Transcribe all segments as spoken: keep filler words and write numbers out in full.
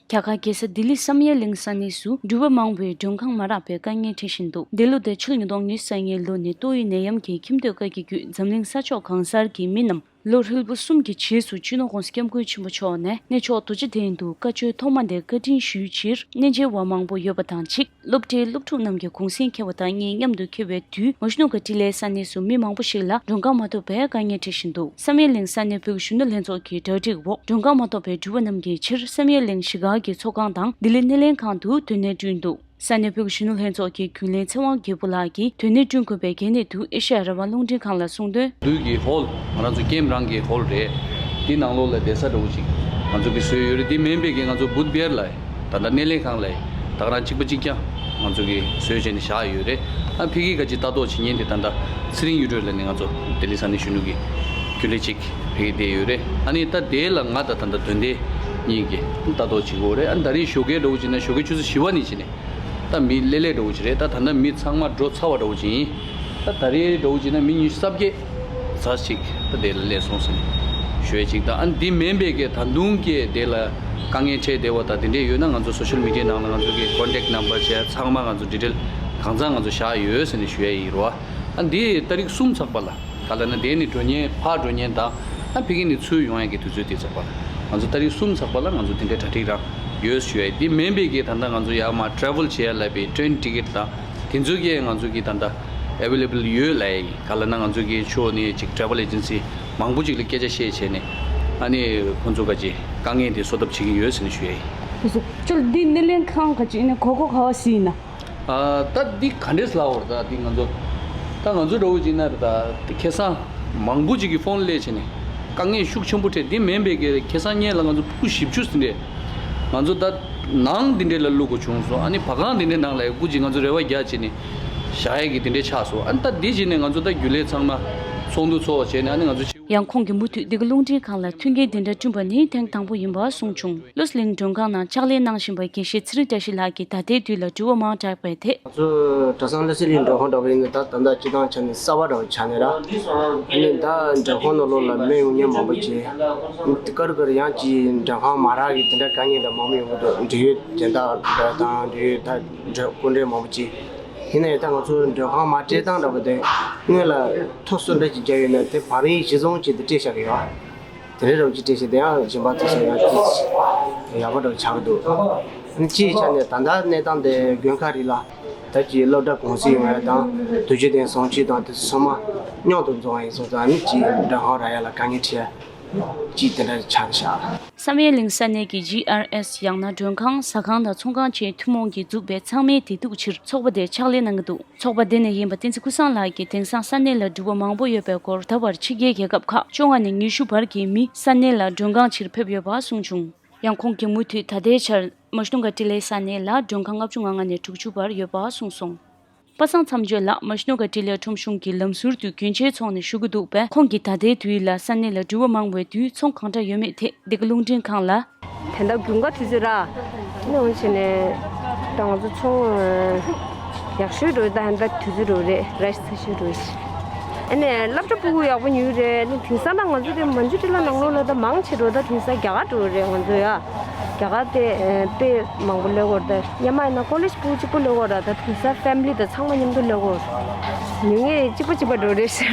རྒྱ་གར་རྒྱལ་ས་ལྡི་ལི་བསམ་ཡས་གླིང་ས་གནས་སུ་འགྲུལ་པ་མང་པོས་མགྲོན་ཁང་མ་རག་པའི་དཀའ་ངལ་འཕྲད་བཞིན་འདུག་འདི་ལོ་དང་ཕྱི་ལོ་ཉིས་སྟོང་ཉི་ཤུ་རྩ་ལྔའི་ལོ་ནས་ཏོག་དབྱིབས་ནད་ཡམས་ཀྱི་ཁྱིམ་སྡོད་བཀག་རྒྱའི་བརྒྱུད་འཛམ་གླིང་ས་ཕྱོགས་གང་སར་གྱི་མི་རྣམས་ལོ་ཧྲིལ་པོ་གསུམ་གྱི་རྗེས་སུ་སྤྱི་ནོར་༸གོང་ས་༸སྐྱབས་མགོན་ཆེན་པོ་མཆོག་ནས་གནས་མཆོག་རྡོ་རྗེ་གདན་དུ་བཀའ་ཆོས་ཐོག་མ་དེ་བཀའ་དྲིན་ཞུས་ཕྱིར་གནས་མཇལ་བ་མང་པོ་ཡོད་པ་དང་གཅིག་སློབ་གྲྭའི་སློབ་ཕྲུག་རྣམས་ཀྱི་གུང་སེང་འཁེལ་བ་དང་གཉིས་མཉམ་དུ་འཁེལ་བའི་དུས་མ་ཤུ་ནུ་ག་ཏི་ལའི་ས་གནས་སུ་མི་མང་པོ་ཞིག་ལ་མགྲོན་ཁང་མ་ཐོབ་པའི་དཀའ་ངལ་འཕྲད་བཞིན་འདུག་བསམ་ཡས་གླིང་ས་གནས་བོད་ཀྱི་གཞོན་ནུ་ལྷན་ཚོགས་ཀྱི་གྲ་སྒྲིག་འོག་མགྲོན་ཁང་མ་ཐོབ་པའི་འགྲུལ་པ་རྣམས་ཀྱིས་ཕྱིར་བསམ་ཡས་གླིང་གཞིས་ཀ་གི་ཚོགས་ཁང་དང་ལྡི་ལི་སྣེ་ལེན་ཁང་དུ་སྡོད་གནས་བསྐྲུན་འདུག་ས་གནས་བོད་ཀྱི་གཞོན་ནུ་ལྷན་ཚོགས་ཀྱི་རྒྱུན་ལས་ཚེ་དབང་རྒྱལ་པོ་ལགས་ཀྱིས་སྡོད་གནས་བསྐྲུན་དགོས་པའི་གལ་གནད་དུ་ཨེ་ཤ་ཡ་རང་དབང་རླུང་འཕྲིན་ཁང་ལ་གསུངས་དོན། བདུད་ཀྱི་ཧོལ་ང་རང་ཚོ་ཀེམ་རང་གི་ཧོལ་རེད། དེ་ནང་ལོགས་ལ་བསྡད་ས་འདྲ་བོ་ཅིག་ང་ཚོ་གི་བཟོས་ཡོད་རེད། དེ་མིན་པའི་གི་ང་ཚོ་བུད་བེར་ལ་ད་ལྟ་སྣེ་ལེན་ཁང་ལ་ད་ག་རང་གཅིག་པ་གཅིག་རྐྱང་ང་ཚོ་གི་བཟོས་བྱས་ནས་བཞག་ཡོད་རེད། ཨ་ཕ་གི་ག་ཅིག་ལྟ་རྟོག་བྱེད་མཁན་དེ་ད་ལྟ་ཚེ་རིང་གཡུ་སྒྲོན་ལ་ནི་ང་ཚོ་ལྡི་ལི་ས་གནས་གཞོན་ནུ་གི་རྒྱུན་ལས་གཅིག་ཕ་གི་བསྡད་ཡོད་རེད། ཨ་ནི་ད་དེ་ལ་ང་ད་ད་ལྟ་དོན་ལྡན་གཉིས་ཀྱི་ལྟ་རྟོག་བྱེད་དགོས་རེད། ཨ་ནི་ད་རེས་ཞོགས་ཀས་འདྲ་བོ་བྱས་ན་ཞོགས་ཀས་ཆུ་ཚོད་བཞི་པ་ནས་བྱས་ནས། ད་མི་ལེ་ལེ་འདྲ་བོ་ཅིག་རེད། ད་ད་ལྟ་མི་ཚང་མ་འགྲོ་ཚར་བ་འདྲ་བོ་ཅིག་ཡིན། ད་ད་རེས་འདྲ་བོ་ཅིག་ན་མི་ཉི་ཤུ་རྩ་བརྒྱད་ཙམ་ཞིག་ད་དེ་ལ་སླེབས་སོང་ཟེར་ནས་ཞུ་ཡ་ཅིག་དང་། ཨ་འདི་མིན་པའི་གི་ད་དུང་གི་དེ་ལ་དཀའ་ངལ་འཕྲད་བསྡད་པ་ད་དེ་འདྲས་ཡོད་ན་ང་ཚོ་སོ་ཤལ་མི་ཌི་ཡའི་ནང་ལ་ང་ཚོ་གི་ཀོན་ཊེག་ནམ་བར་བྱས་ཚང་མ་ང་ཚོ་ཌི་ཊེལ་གང་ཚང་ང་ཚོ་བཞག་ཡོད་ཟེར་ནས་ཞུ་ཡ་ཡིན་རོ། ཨ་འདི་ཏ་རིག་གསུམ་ཚགས་པ་ལ། ག་ལ་ན་དེ་ནི་འགྲོ་ཉེན་ཕར་འགྲོ་ཉེན་དང་ཨ་ཕ་གི་ནི་ཚུར་ཡོང་ཡ་གི་དུས་ཚོད་དེ་ཚགས་པ་ལ་ང་ཚོ་ཏ་རིག་གསུམ་ཚགས་པ་ལ་ང་ཚོ་དེ་འདྲའི་གྲ་སྒྲིག་རང་ཡོད་ཞུ་ཡ་ཡིན། དེ་མིན་པའི་གི་ད་ལྟ་ང་ཚོ་ཡར་མར་ཊེ་རེ་ཝལ་བྱེད་ཡ་ལབ་པའི་ཊེ་རེན་ཊི་ཀེ་ཊི་དང་དེ་ཚོ་གི་ང་ཚོ་གི་ད་ལྟ་ཨེ་ཝེ་ལེ་བལ་ཡོད་ལབ་ཡ་ཡིན། ག་ལ་ན་ང་ཚོ་གི་ཕྱོགས་ནས་ཅིག་ཊེ་རེ་ཝལ་ཨེ་ཇེན་སི་མང་པོ་ཅིག་ལ་སྐད་ཆ་བཤད་བྱས་ནས་ཨ་ནི་ཁོང་ཚོ་ག་ཅིག་དཀའ་ངལ་དེ་བཟོ་ཐབས་བྱེད་ཀྱི་ཡོད་ཟེར་ནས་ཞུ་ཡ་ཡིན། ཅོ་འདི་སྣེ་ལེན་ཁང་ག་ཅིག་ནས་གོ་གོ་ག་བ་སི་ཡིན་ན། ཨ་ད་འདི་ག་འདྲས་ལབ་དགོས་རེད། ད་འདི་ང་ཚོ་ད་ང་ཚོ་འདྲ་བོ་ཅིག་ན་རེད། ད་ཁ་སང་མང་པོ་ཅིག་གིས་ཕོན་སླེབས་བྱས་ནས་དཀའ་ངལ་ཤུགས་ཆེན་པོ་འཕྲད། འདི་མིན་པའི་གི་ཁ་སང་ཉིན་ལ་ང་ཚོ་ཕྲུ་གུ་བཞི་བཅུ་ཟིན་རེད། ང་ཚོ་ད་ནང་འདི་འདྲས་ལ་བླུག་དགོས་བྱུང་སོང་། ཨ་ནི་བ་གང་འདི་འདྲས་ནང་ལ་སྐུ་མཁྱེན་ང་ཚོ་རེ་བ་རྒྱག་བྱས་ནས་བཞག་ཡས་ཀྱི་འདི་འདྲས་ཆགས་སོང་། ཨ་ནི་ད་འདི་བྱས་ནས་ང་ཚོ་ད་རྒྱུན་ལས་ཚང་མ་ཚོགས་འདུ་ཚོགས་བྱས་ནས་ཨ་ནི་ང་ཚོ་ཡང་ཁོང་གིས་མུ་མཐུད་འདི་ག་རླུང་འཕྲིན་ཁང་ལ་མཐུན་རྐྱེན་དེ་འདྲ་བསྐྲུན་པ་ནི་ཐེངས་དང་པོ་ཡིན་པ་གསུངས་བྱུང་། བློ་གླིང་མགྲོན་ཁང་ནང་ཕྱག་ལས་གནང་བཞིན་པ་དགེ་བཤེས་ཚེ་རིང་བཀྲ་ཤིས་ལགས་ཀྱིས་ད་ལྟའི་དུས་ལ་འགྲུལ་པ་མང་དྲགས་པའི་ཐད། ང་ཚོ་གྲྭ་ཚང་བློ་གླིང་མགྲོན་ཁང་འདྲ་བོ་ཡིན་ན་ད་ད་ལྟ་སྤྱི་བཏང་ཆ་ནས་གསར་པ་འདྲ་བོ་ཆགས་ནས་ར། ཨ་ནི་ད་མགྲོན་ཁང་ནང་ལོགས་ལ་མི་ཡོང་མཁན་མང་པོ་བྱས། ཀར་ཀར་ཡང་ཅིག་མགྲོན་ཁང་མ་རག་གི་དེ་འདྲ་དཀའ་ངལ་འདྲ་མང་པོ་ཡོང་གི་འདུག་འབྲེལ་ཡོད་སྦྱིན་བདག་འདྲ་དང་འབྲེལ་ཡོད་ད་འདྲ་སྐུ་མགྲོན་མང་པོ་བྱས། ཡིན་ན་ཡང་ད་ང་ཚོ་མགྲོན་ཁང་མ་སྤྲད་སྟངས་འདྲ་བོ་དེ་སྔོན་ལ་ཐོ་སོ་འདྲ་ཅིག་བརྒྱབ་ཡོད་ན་དེ་བར་རིང་གཞི་བཟུང་ཅིག་ཏུ་སྤྲད་བཞག་གི་ཡོད། དེ་རིང་རོབ་ཀྱི་སྤྲད་ཤེས་དེ་ཡང་སྦྱིན་པ་ཐུབ་ས་ཡང་ཡག་པོ་འདྲ་ཆགས་འདུག་སྤྱིའི་ཆ་ནས་ད་ལྟ་གནས་སྟངས་དེ་དགོན་ཁག་རིགས་ལ་ད་ཀྱི་སློབ་གྲྭ་གུང་སེང་ཡོང་ཡ་དང་རྡོ་རྗེ་གདན་བཟང་སྤྱོད་དང་དེ་ཚོ་ཚང་མ་མཉམ་དུ་འཛོམས་པ་ཡིན་སོང་ཙང་ནི་ཀྱི་མགྲོན་ཁང་རག་ཡ་ལ་དཀའ་ངལ་འཕྲད་ཡ་ཅིག་དེ་འདྲ་ཆགས་བཞག་བསམ་ཡས་གླིང་ས་གནས་ཀྱི་ཇི་ཨར་ཨེས་ཡང་ན་མགྲོན་ཁང་ཟ་ཁང་དང་ཚོང་ཁང་བཅས་ཐུན་མོང་གིས་འཛུགས་པའི་ཚང་མའི་བདེ་སྡུག་ཕྱིར་ཚོགས་པ་དེ་ཕྱག་ལས་གནང་གི་འདུག་ཚོགས་པ་དེ་ནས་ཡིན་པ་བསྟན་འཛིན་ཀུན་བཟང་ལགས་ཀྱིས་དེང་སང་ས་གནས་ལ་འགྲུལ་པ་མང་པོ་ཡོད་པའི་སྐོར་ད་བར་ཕྱི་རྒྱལ་རྒྱལ་ཁབ་ཁག་བཅོ་ལྔ་ནས་ཉི་ཤུ་བར་གྱི་མི་ས་གནས་ལ་མགྲོན་ཁང་ཕྱིར་ཕེབས་ཡོད་པ་གསུངས་བྱུང་། ཡང་ཁོང་གིས་མུ་མཐུད་ད་ལྟའི་ཆར་མ་ཤུ་ནུ་ག་ཏི་ལའི་ས་གནས་ལ་མགྲོན་ཁང་ལྔ་བཅུ་ང་ལྔ་ནས་དྲུག་ཅུ་བར་ཡོད་པ་གསུངས་སོང་། པ་སངས་མཚམས་གཅོད་ལགས་མ་ཤུ་ནུ་ག་ཏི་ལའི་ཁྲོམ་གཞུང་གི་ལམ་ཟུར་དུ་གྱོན་ཆས་ཚོང་ནས་ཞུགས་ཀྱི་འདུག་པས། ཁོང་གིས་ད་ལྟའི་དུས་ལ་ས་གནས་ལ་འགྲུལ་པ་མང་བའི་དུས་ཚོང་གང་འདྲ་ཡོད་མེད་ཐད་འདི་ག་རླུང་འཕྲིན་ཁང་ལ། དེ་འདྲ་དགུན་ཁ་དུས་ཚོད་ར། ནི་འོང་བྱས་ནས་ད་ང་ཚོ་ཚོང་ཡག་ཤོས་འགྲོ་ད་ཧན་ད་དུས་ཚོད་འགྲོ་རེད། ར་ཤི་ཚ་ཤོས་འགྲོ་ཞིག་ཨ་ནི་སློབ་གྲྭ་ཕྲུ་གུ་ཡག་པོ་ཉོས་རེད། ནི་དེང་སང་ད་ང་ཚོ་དེ་མན་ཇུ་ཊི་ལ་ནང་ལོགས་ལ་ད་མང་ཆེ་འགྲོ་ད་དེང་སང་རྒྱ་གར་འགྲོ་རེད་ང་ཚོ་ཡ། རྒྱ་གར་དེ་དཔེ་མང་པོ་སླེབས་ཀྱི་ཡོད་རེད། ད་སྔོན་མ་ཡིན་ན་ཀོ་ལེཇ་ཕྲུ་གུ་གཅིག་པོ་སླེབས་ཀྱི་ཡོད་རེད། ད་དེང་སང་ཕེ་མི་ལི་དང་ཚང་མ་མཉམ་དུ་སླེབས་ཀྱི་ཡོད་རེད། ཉུང་ངེས་གཅིག་པ་གཅིག་པ་འགྲོ་རེད་ཤག་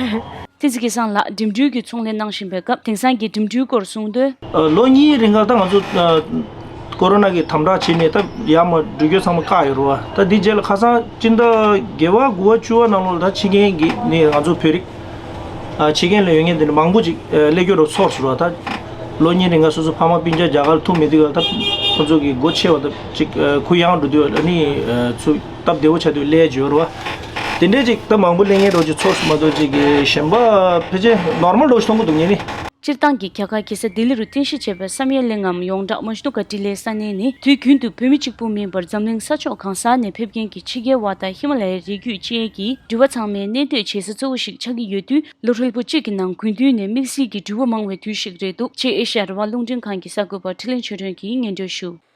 བསྟན་འཛིན་སྐལ་བཟང་ལགས་འགྲིམ་འགྲུལ་གྱི་ཚོང་ལས་གནང་བཞིན་པའི་སྐབས་དེང་སང་གི་འགྲིམ་འགྲུལ་སྐོར་གསུངས་དོན། ལོ་གཉིས་རིང་ག་ད་ང་ཚོ་ཀོ་རོ་ན་གི་དམ་དྲག་བྱས་ནས་ད་ཡར་མར་འགྲུལ་སྐྱོད་ཚང་མ་བཀག་ཡོད་རེད་བ། ད་འདི་རྗེས་ལ་ཁ་སང་སྤྱི་ཟླ་བརྒྱད་པ་དགུ་པ་བཅུ་པ་ནང་ལོགས་ལ་ད་ཕྱི་རྒྱལ་གྱི་ནས་ང་ཚོ་བོད་རིགས་ཕྱི་རྒྱལ་ལ་ཡོད་མཁན་དེ་འདྲ་མང་པོ་ཅིག་སླེབས་རྒྱུ་རུ་ཚོར་སོང་རེད་བ། ད་ལོ་གཉིས་རིང་ག་སོ་སོ་ཕ་མ་སྤུན་ཀྱག་རྒྱ་གར་ཐུག་མེད་དུས་ག་ད་ཁོ་ཚོ་གི་སྒོ་ཕྱེ་བ་ད་ཅིག་གུ་ཡངས་འགྲོ་དུས་ཨ་ནི་ཚུར་སྟབས་བདེ་པོ་ཆགས་དུས་སླེབས་ཡོད་རེད་བ། དེ་འདྲས་ཅིག་ད་མང་པོ་སླེབས་མཁན་འདྲ་ཅིག་ཚོར་སོང་མ་གཏོགས་ཅིག་གི་གཞན་པ་ཕལ་ཆེར་ནོར་མལ་འདྲ་ཞིག་མཐོང་གི་འདུག་ངས་ནི། སྤྱིར་བཏང་གི་རྒྱ་གར་རྒྱལ་ས་ལྡི་ལི་རུ་རྟེན་གཞི་བྱས་པའི་བསམ་ཡས་གླིང་ངམ་ཡོངས་གྲགས་མ་ཤུ་ནུ་ག་ཏི་ལའི་ས་གནས་ནི་དུས་རྒྱུན་དུ་བོད་མི་གཅིག་པུ་མིན་པར་འཛམ་གླིང་ས་ཕྱོགས་གང་ས་ནས་ཕེབས་མཁན་གྱི་ཕྱི་རྒྱལ་བ་དང་ཧི་མ་ལ་ཡའི་རི་རྒྱུད་བཅས་ཀྱི་འགྲུལ་པ་ཚང་མའི་གནས་སྡོད་བྱེད་ས་གཙོ་བོ་ཞིག་ཆགས་ཀྱི་ཡོད་དུས། ལོ་ཧྲིལ་པོ་གཅིག་གི་ནང་དགུན་དུས་ནས་དམིགས་བསལ་གྱི་འགྲུལ་པ་མང་བའི་དུས་ཤིག་རེད་འདུག་ཅེས་ཨེ་ཤ་ཡ་རང་དབང་རླུང་འཕྲིན་ཁང་གི་གསར་འགོད་པ་འཕྲིན་ལས་ཆོས་སྒྲོན་གྱིས་སྙན་སྒྲོན་ཞུ།